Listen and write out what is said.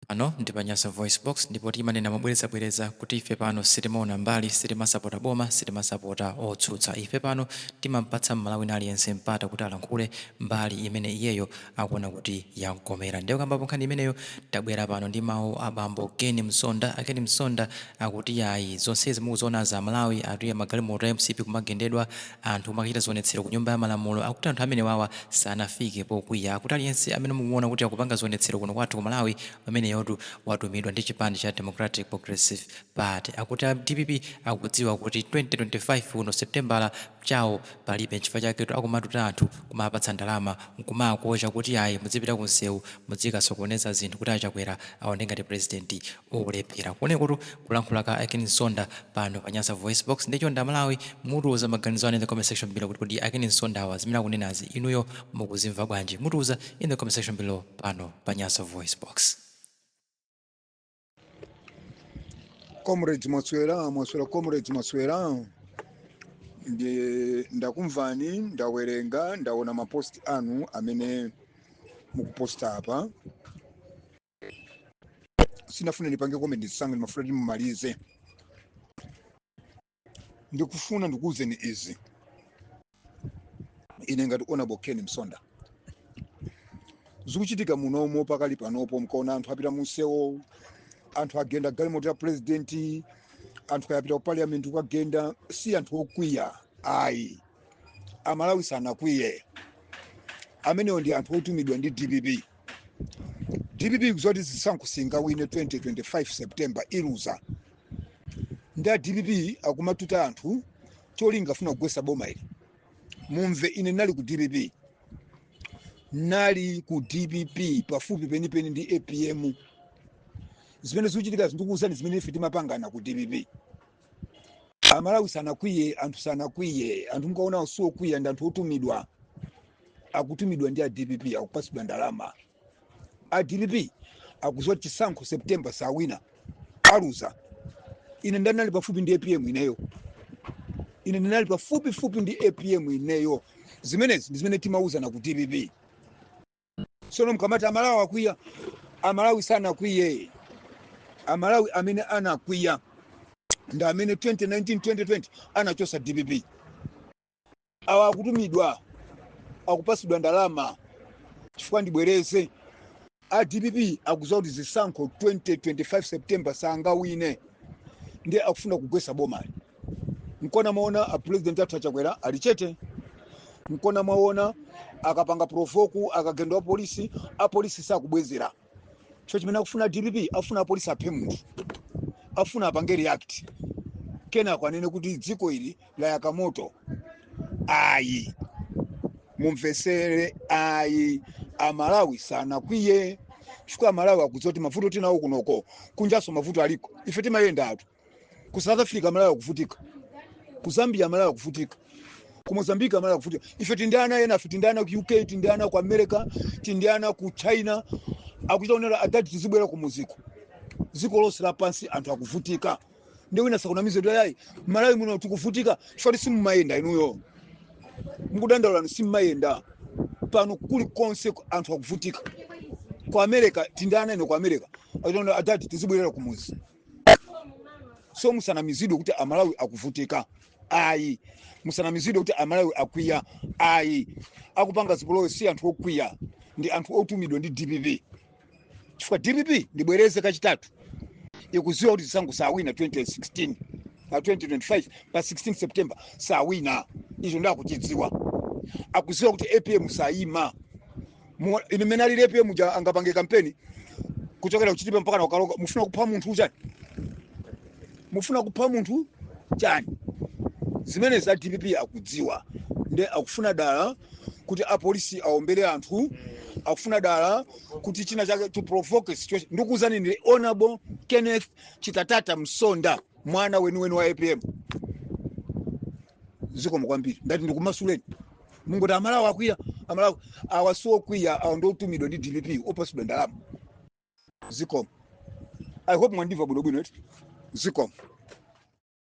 Pano ndi pa Nyasa VoiceBox, ndipo timanena mobwerezabwereza kuti ife pano sitimaona mbali, sitimasapota boma, sitimasapota otsutsa. Ife pano timampatsa Mmalawi wina aliyense mpata kuti alankhule mbali imene iyeyo akuona kuti yamkomera. Ndiye kukambapo nkhani imeneyo, tabwera pano ndi mawu a bambo Ken Msonda. A Ken Msonda akuti yayi, zonsezi mukuzionazi Amalawi, atuye magalimoto a mcp kumagendedwa, anthu kumakachita zionetsero ku Nyumba ya Malamulo, akuti anthu amenewawa sanafike pokwiya. Akuti aliyense amene mukumuona kuti akupanga zionetsero kuno kwathu ku Malawi, ameneyotu watumidwa ndi chipani cha Democratic Progressive Party. Akuti a dpp akudziwa kuti 2025 uno Septembala chawo palibe, nchifukwa chaketu akumatuta anthu, kumapatsa ndalama nkumakocha kuti ayi, mudzipita kunsewu mudzikasokoneza zinthu kuti a Chakwera aoneke ngati president olephera. Kuonekotu kulankhula ka a Ken Msonda pano pa Nyasa VoiceBox. Ndiye chonde Amalawi, mutiuza maganizo anu in the comment section below kuti kodi a Ken Msondawa zimene akunenazi inuyo mukuzimva bwanji? Mutiuza in the comment section below pano pa Nyasa VoiceBox. Comrades, mwaswera? Mwaswera comrades? Mwaswera? Ndi ndakumvani, ndawerenga, ndaona mapost anu amene mukuposta apa. Sinafune ndipange comment ndisange, ndimafuna kuti mumalize. Ndikufuna ndikuwuzeni izi, ine ngati Honorable Ken Msonda, zikuchitika munomo pakali panopo, mkaona anthu apita munsewo, anthu agenda galimoto ya president, anthu kayapita ku parliament kukagenda, si anthu okwiya ayi. Amalawi sanakwiye. Amenewo ndi anthu otumidwa ndi DPP. DPP ikudziwa kuti zisankho singawine 2025 September, iluza. Ndi a DPP akumatuta anthu, cholinga afuna kugwetsa boma ili. Mumve, ine nali ku DPP, nali ku DPP pafupi penipeni ndi APM. Zimene zikuchitika ndikuwuzani zimene ife timapangana ku DPP. Amalawi sanakwiye, anthu sanakwiye. Anthu mukaona si okwiya, ndi anthu otumidwa, akutumidwa ndi a DPP, akupatsidwa ndalama. A DPP akuziwa kuti chisankho September sawina, aluza. Ine ndanali pafupi ndi APM ineyo, ine ndinali pafupifupi ndi APM ineyo. Zimenezi ndi zimene timauzana ku DPP. Sono mkamati Amalawi akwiya, Amalawi sanakwiye. Amalawi amene anakwiya ndi amene 2019, 2020 anachosa DPP. Awa akutumidwa, akupasidwa ndalama. Chifukwa ndibwereze, a DPP akuziwa kuti zisankho 2025 September sangawine, ndiye akufuna kugwesa bomali. Nkona mwaona a president athu aChakwera ali chete. Nkona mwaona akapanga provoke, akagendwa apolisi, apolisi sakubwezera. Cho chimene akufuna DPP, afuna apolisi aphe munthu, afuna apange react, kenako anene kuti dziko ili layaka moto. Ayi, mumvesere, ayi, Amalawi sanakwiye, chifukwa Amalawi akudziwa kuti mavuto tinawo kunoko, kunjaso mavuto aliko. Ife timayenda atu. Ku South Africa Amalawi akuvutika, ku Zambia Amalawi akuvutika, ku Mozambique Amalawi akuvutika. Ife tindi ana ena, ife tindi ana ku UK, tindi ana ku America, tindi ana ku China, akuchita kunena, "Adati tizibwera ku muziko." Dziko lonse lapansi anthu akuvutika. Ndi wina sakunamize kuti ayi, Malawi muno tikuvutika, chifukwa simumayenda. Inuyo mukudandaulani, simmayenda. Pano kulikonse anthu akuvutika. Ku America tindi ana ino ku America akuti, "Adati tizibwerera ku muzi." So musanamizidwe kuti Amalawi akuvutika, ayi. Musanamizidwe kuti Amalawi akwiya, ayi. Akupanga zipolowe si anthu okwiya, ndi anthu otumidwa ndi DPP, chifukwa DPP, ndibwereze kachitatu, ikuziwa kuti zisankho sawina 2016, 2025 pa 16 September sawina. Icho ndakuchidziwa. Akuziwa kuti APM sayima. Ine mmene alili APM ja, angapange kampeni kuchokera kuChitipa mpaka nakuKaronga? Mufuna kupha munthu chani? Mufuna kupha munthu chani? Zimene za DPP akudziwa, nde akufuna dala kuti apolisi aombere anthu, akufuna dala kuti china chake to provoke situation. Ndikuwuzani, ndi Honorable Kenneth Chitatata Msonda, mwana weniweni wa APM. Zikomo kwambiri. Ndati ndikumasuleni. Mungoti Amalawi akwiya, Amalawi awa si okwiya, awa ndiotumidwa ndi DPP, opasidwa ndalama. Zikomo. I hope mwandimva bwinobwino eti. Zikomo.